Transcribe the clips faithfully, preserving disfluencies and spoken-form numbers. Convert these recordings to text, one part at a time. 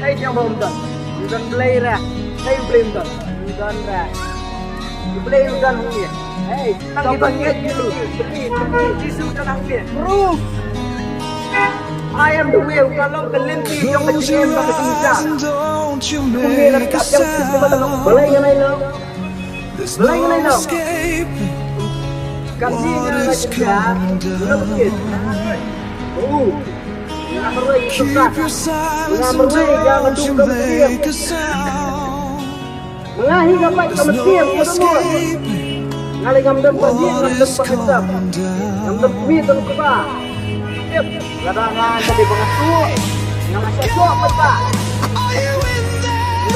Hei, ïa ba um don. Um don Blei re. Hei, U Blei um don. Um don re. U Blei u don hangne. Hei, tang ki ba ngeit ïa u. Jisu u don hangne. Proof. I am the way, ka long ka lynti jong ka jingim bad ka jingïasaid. Kumne la ka jingim ba ka long. Balei ngan ai lo? Balei ngan ai lo? Ka jingim la ka jingïasaid. Lo ka jingim. Oh. Nga marwei ïa ka. Nga marwei ïa ka dum ka mtiap. Nga hi nga pait ka mtiap ka dum. Nga lei ngam don ba hi ngam don ba kata. Ngam don mi don ka ba. Tiap lada nga ka dei ba nga tu. Nga la sha jok ba ka.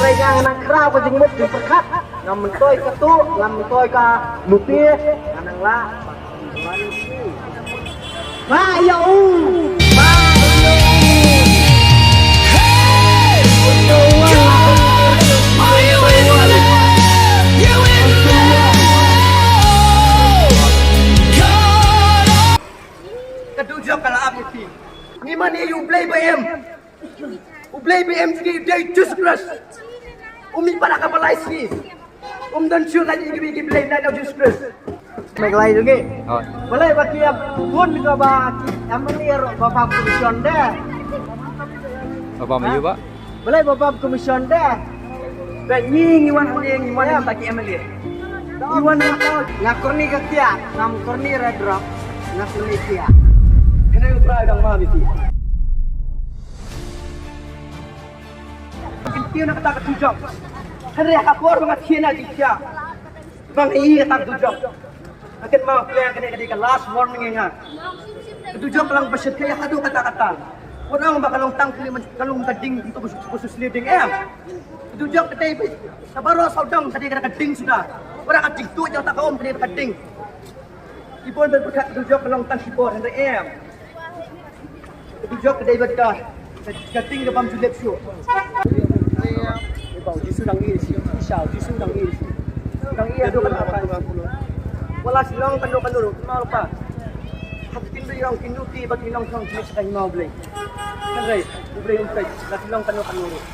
Ngai nga nang khraw ka jingmut jingpyrkhat. Ngam myntoi ka tu, ngam myntoi ka mutiap. Nga nang la. Ba ïa u. Ba ïa u. Ka dujok ka la ap ïa phi. Ngi mane ïa U Blei ba im. U Blei ba im jong ngi u dei Jisu Khrist. Um mih pat ha kaba lai sngi. Um don shuh lait ïa kiba ïa ki blei, lait ïa u Jisu Khrist. Balei ba ki ïa bun kaba ki ïa mane ïa roh ba bam commission de. Ba bam ïa ba? Balei ba bam commission de. Ba ngi ngi wan hangne ngi wan ïa ba ki M L A. Ngi wan ïa ba nga kyrni ka kiad, ngam kyrni red rock, nga kyrni kiad. Kane u trai dang ma miti. Kin kiew na kata ka tujok. Hynrei ha ka por ba nga kiew na ki kiad. Ba nga ïohi kata ka tujok. Nga kynmaw phi, kane ka dei ka last warning ïa nga. Ka tujok ka long ba shyrkhei haduh katta katta. Wat ong ba ka long tang kane, ka long ka ding to ka su sli ding em. Ka tujok ka dei ba sa baroh sawdong ka dei ka ding suda. Wat ka ding tu jong ta ka um ka dei ka ding. Ki bun ban pyrkhat ka dujok ka long tang ki bor hynrei em. Ka dujok ka dei bad ka, ka, ka ding ka bym ju lep shuh. Eba, Jisu dang ïeit ïa shi, Isa, Jisu dang ïeit ïa shi. Dang ïeit haduh katta katta. Wat la shu long kano kano ruh, kumno ruh pa. Ha ka ktien Blei ong, ki nuti bad ki nongthong ki shah ïa U Blei. Hynrei U Blei um peit, la shu long kano kano ruh.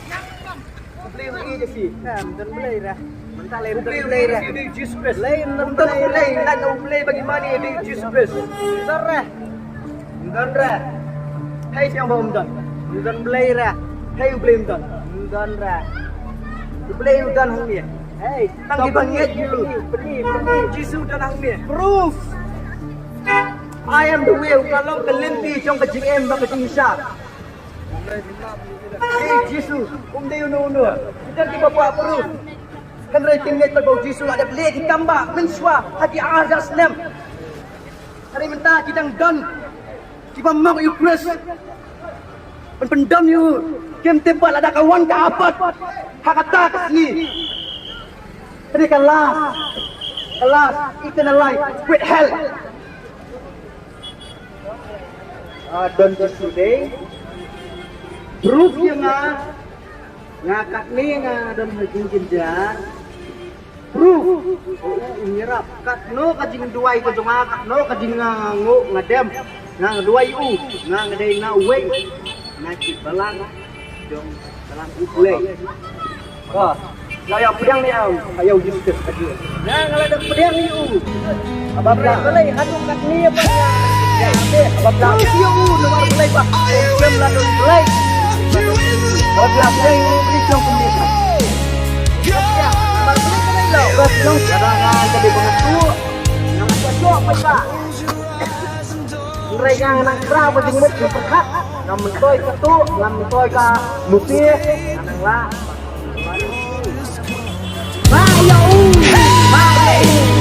U Blei u ïeit ïa phi. Em, don Blei re. Mynta lei don Blei re. Blei u dei Jisu Khrist. Lei don Blei, lei don Blei ba ngi mane u dei Jisu Khrist. Don re. Don re. Hei, sha ba um don. Don Blei re. Hei, U Blei um don. Don re. U Blei u don hangne. Hei, tang ki ba ngeit ïa u. Jisu u don hangne. Proof. I am the way, ka long ka lynti jong ka jingim bad ka jingïasaid. Hei Jisu, um dei uno uno. Kita kiba kwah proof. Hynrei kim ngeit ba u Jisu la dep leh ki kam ba mynshuwa ha ki ar hajar snem. Hynrei mynta ki dang don kiba mok ïa u Khrist. Pyn pyndon ïa u, kim tip ba lada ka wan ka apat ha kata ka sngi. Hynrei ka last, ka last eternal life with hell. Ah, don Jisu dei proof ïa nga. Nga katne nga don ha jingjynjar. Proof. U, u, u ïarap. Katno ka jingduwai ka jong nga, katno ka jing nga, nga nguh nga dem, nga duwai u. Nga, nga dei na uwei na ki balang jong balang U Blei. Ba nga ïa pdiang ne em, ïa u Jisu Khrist. Nga, nga la dep pdiang ïa u. Haba pdiang Blei haduh katne ba nga. Haba pdiang ïa u namar Blei ba. Kem la don Blei. Haba pdiang Blei u Blei jong kumne. Haba pdiang Blei ka dei ba nga tu. Nga la shu ba. Hynrei nga nang khraw ka jingmut jingpyrkhat. Ngam myntoi ka tu, ngam myntoi ka mutiap, nga nang lah. Ba ïa u, ba ïa u.